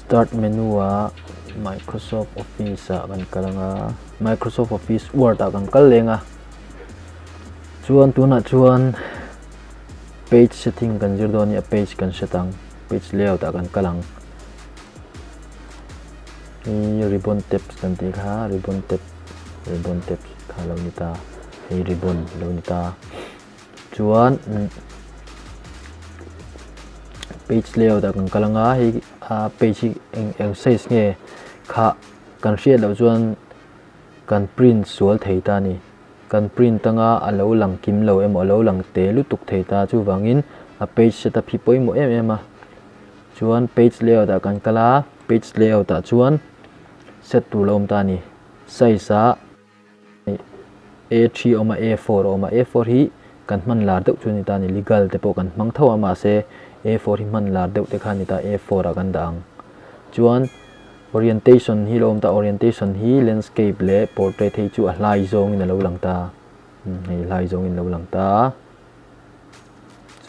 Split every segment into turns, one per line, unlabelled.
Start menu ah Microsoft Office ah kan kal anga Microsoft Office Word ah kan kal leng a chuan tunah chuan page setting kan zir dawn a ni a page kan hre tang page layout ah kan kal ang hei ribbon tabs kan tih kha ribbon tab ribbon tabs kha lo ni ta hei ribbon lo ni ta. Chuan page layout ah kan kal anga hei a page hi eng eng size nge kha kan hriat loh chuan kan print sual thei ta a ni kan print anga a lo lang kim lo emaw a lo lang te lutuk thei ta chuvangin a page setup hi pawimawh em em a chuan page layout ah kan kal a page layout ah chuan set tur la awm ta a ni size ah. A3 a awm a, A4 a awm a, A4 hi kan hman lar deuh chu a ni ta a ni, legal te pawh kan hmang tho a mahse A4 hi hman lar deuh te kha a ni ta A4 ah kan dah ang. Chuan orientation hi lo awm ta, orientation hi landscape leh portrait hei chu a hlai zawngin a lo lang ta, hei hlai zawngin a lo lang ta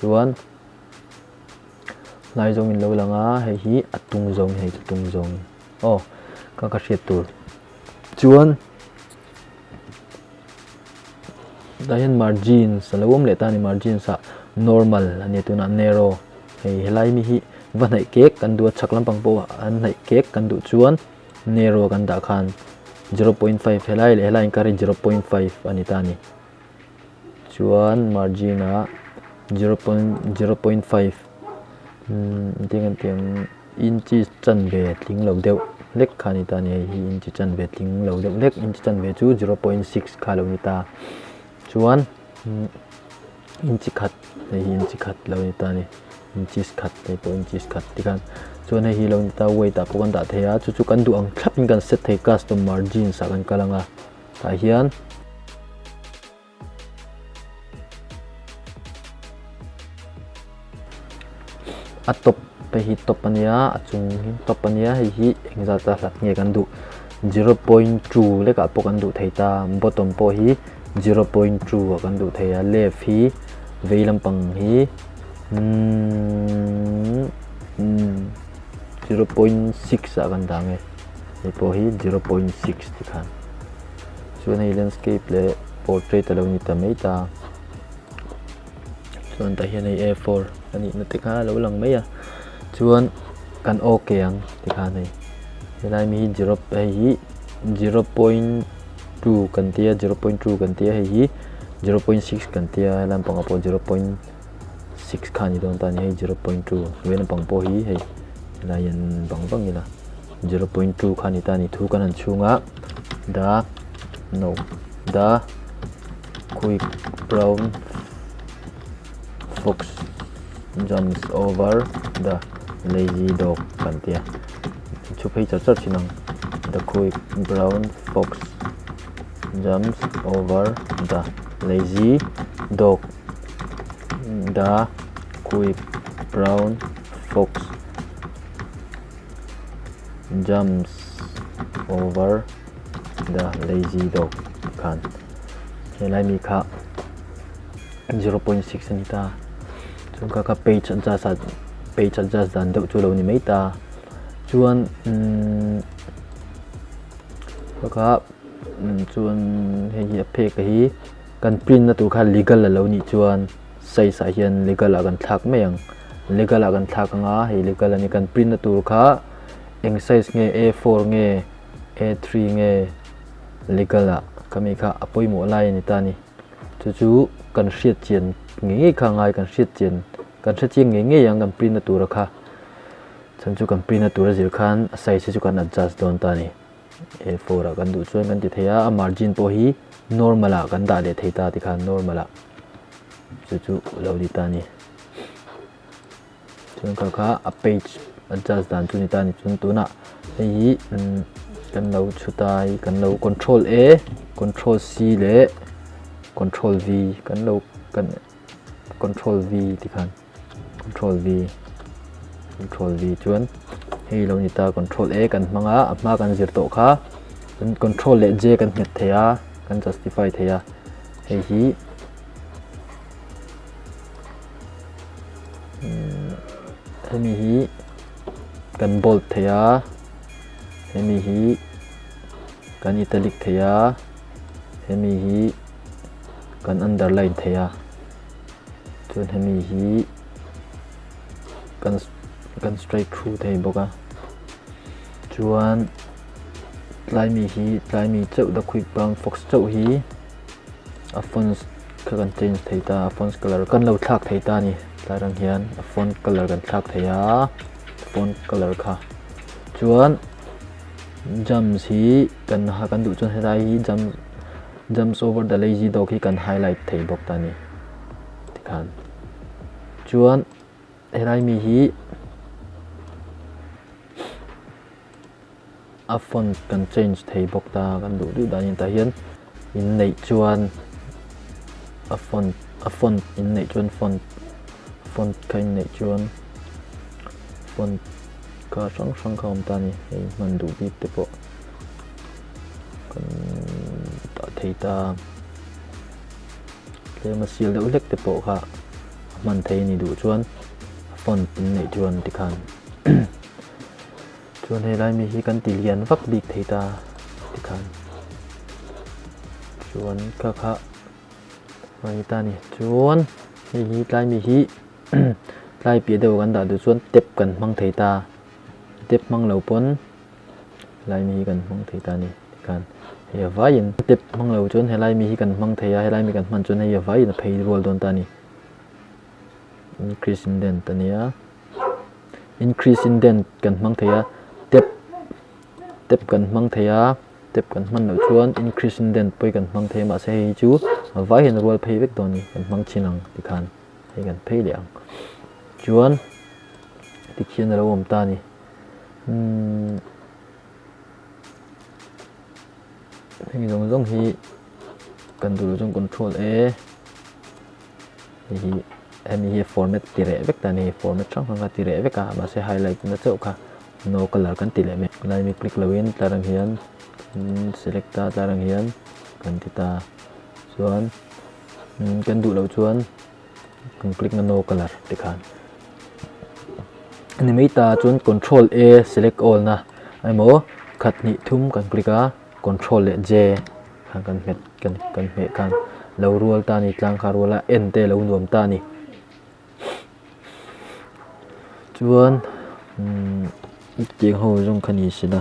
chuan hlai zawngin a lo lang a, hei hi a tung zawngin hei chu tung zawngin aw ka ka hriat tur. Chuan tah hian margins a lo awm leh ta a ni margins ah normal a nia tunah narrow hei helai mi hi va hnaih kek kan duh a chhak lampang pawh an hnaih kek kan duh chuan narrow kan dah khan 0.5 helai leh helai inkar hi 0.5 a ni ta a ni chuan margin ah 0.0.5 engtin nge tiang inches chanve tling lo deuh hlek kha a ni ta a ni hei hi inchi chanve tling lo deuh hlek inchi chanve chu 0.6 kha a lo ni ta chuan inchi khat hei hi inchi khat lo ni ta a ni inches khat hei pawh inches khat tikhan chuan hei hi lo ni ta weight ah pawh kan dah thei a chu chu kan duh ang thlap in kan set thei custom margins ah kan kal ang a tah hian. A top hei hi top a nia a chung hi top a nia hei hi engzat a hlat nge kan duh 0.2 lekah pawh kan duh thei ta bottom pawh hi 0.2 ah kan duh thei a left hi vei lampang hi umm 0.6 ah kan dah ang e hei pawh hi 0.6 tikhan. Chuan hei landscape leh portrait a lo ni ta mai ta. Chuan tah hian hei A4 a nihna te kha a lo lang mai a. Chuan kan ok ang tikhan hei helai mi hi zero hei hi 0.2 kan tia 0.2 kan tia hei hi 0.6 kan tia helai lampangah pawh 0.6 kha a ni dawn ta a ni hei 0.2 vei lampang pawh hi hei helai hian bang vang ila. 0.2 kha ni ta ni thu kan han chhung a the no the quick brown fox jumps over the lazy dog kan tia thu phei char char thin ang the quick brown fox jumps over the lazy dog the quick brown fox jumps over the lazy dog khan helai mi kha 0.6 a ni ta chuan kha kha page adjust ah page adjust dan deuh chu lo ni mai ta chuan umm kha kha chuan hei hi a phek a hi kan print na tur kha legal a lo nih chuan size ah hian legal ah kan thlak mai ang legal ah kan thlak anga hei legal a ni kan print na tur kha eng size nge A4 nge A3 nge legal ah khami kha a pawimawh lai a ni ta a ni chu chu kan hriat chian ngei ngei kha ngai kan hriat chian kan hre chiang ngei ngei ang kan print na tura kha chhan chu kan print na tura zir khan a size hi chu kan adjust dawn ta a ni. A4 ah kan duh chuan kan ti thei a a margin pawh hi normal ah kan dah leh thei ta tikhan normal ah chu chu lo ni ta a ni chuan kha kha a page adjust dan chu ni ta a ni chuan tunah hei hi kan lo chhut a hei kan lo control A control C leh control V kan lo kan control V tikhan. Control V Control V chuan hei lo ni ta Control A kan hmang a a hma kan zir tawh kha chuan Control leh J kan nghet thei a kan justify thei a hei hi hemi hi. kan bold thei a, hemi hi kan italic thei a, hemi hi kan underline thei a, chuan hemi hi kan kan strike through thei bawk a, chuan tlai mi hi tlai mi chauh the quick brown fox chauh hi a font kha kan change thei ta a font colour kan lo thlak thei ta a ni tlai rang hian a font colour kan thlak thei a font colour kha chuan jumps hi kan ha kan duh chuan helai hi jump jumps over the lazy dog hi kan highlight thei bawk ta a ni tikhan chuan helai mi hi a font kan change thei bawk ta kan duh duh danin tah hian in neih chuan a font a font in neih chuan font font kha in neih chuan font kha hrang hrang kha a awm ta a ni hei hman duh bik te pawh kan dah thei ta tlem a sial deuh hlek te pawh kha a hman thei a ni duh chuan a font in neih chuan tikhan. Chuan helai mi hi kan ti lian vak bik thei ta tikhan chuan kha kha a ni ta ni chuan hei hi tlai mi hi tlai piah deuh kan dah duh chuan tap kan hmang thei ta tap hmang lo pawn helai mi hi kan hmang thei ta ni tikhan hei a vaiin tap hmang lo chuan helai mi hi kan hmang thei a helai mi kan hman chuan hei a vaiin a phei rual dawn ta ni increase indent a nia. Increase indent kan hmang thei a, tap tap kan hmang thei a, tap kan hman loh chuan increase indent pawh hi kan hmang thei a mahse hei hi chu a vai hian a rual phei vek dawn a ni kan hmang chin ang tikhan hei kan phei leh ang chuan tikhian a lo awm ta a ni umm heng zawng zawng hi kan duh loh chuan control a. Hei hi hemi hi format ti reh vek ta a ni format hrang hrang kha ti reh vek a mahse highlight na chauh kha no colour kan ti leh mai lai mi click loin tlar ang hian select ta tlar ang hian kan ti ta chuan kan duh loh chuan kan click na no colour ti khan a ni mai ta chuan control a select all na emaw khat hnih thum kan click a. Control leh J khan kan hmet kan kan hmeh khan lo rual ta a ni tlang kha rual a en te a lo nuam ta a ni chuan umm tiang ho zawng kha ni se la.